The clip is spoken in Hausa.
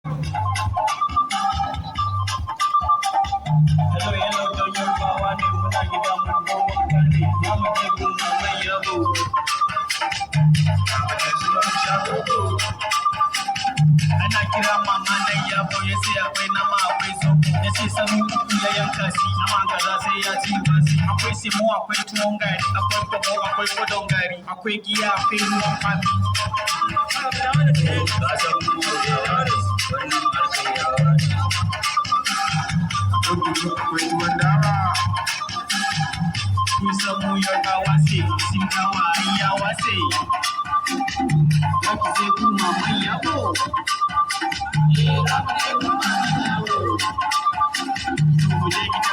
Hello, hello, don Yarbawa ne, muna gida mun zo wanka ne, za mu je gun Maman Yabo. Mu sha koko. Ana kira mama na Yabo, ya ce akwai nama, akwai zobo, ya ce sanu uku ya yanka shi, nama kaza sai ya ci basi. Akwai semo, akwai tuwon gari, akwai kwabo, akwai kwadon gari, akwai giya, akwai ruwan kwami. Ka san mu Hausawa ne, wannan harkar yawa ne. Akwai kunu, akwai tuwon dawa. Kun san mu Yarbawa ce, Singawa yawa ce. Za ki je gun Maman Yabo? Eh, za mu je gun Maman Yabo. To mu je gida.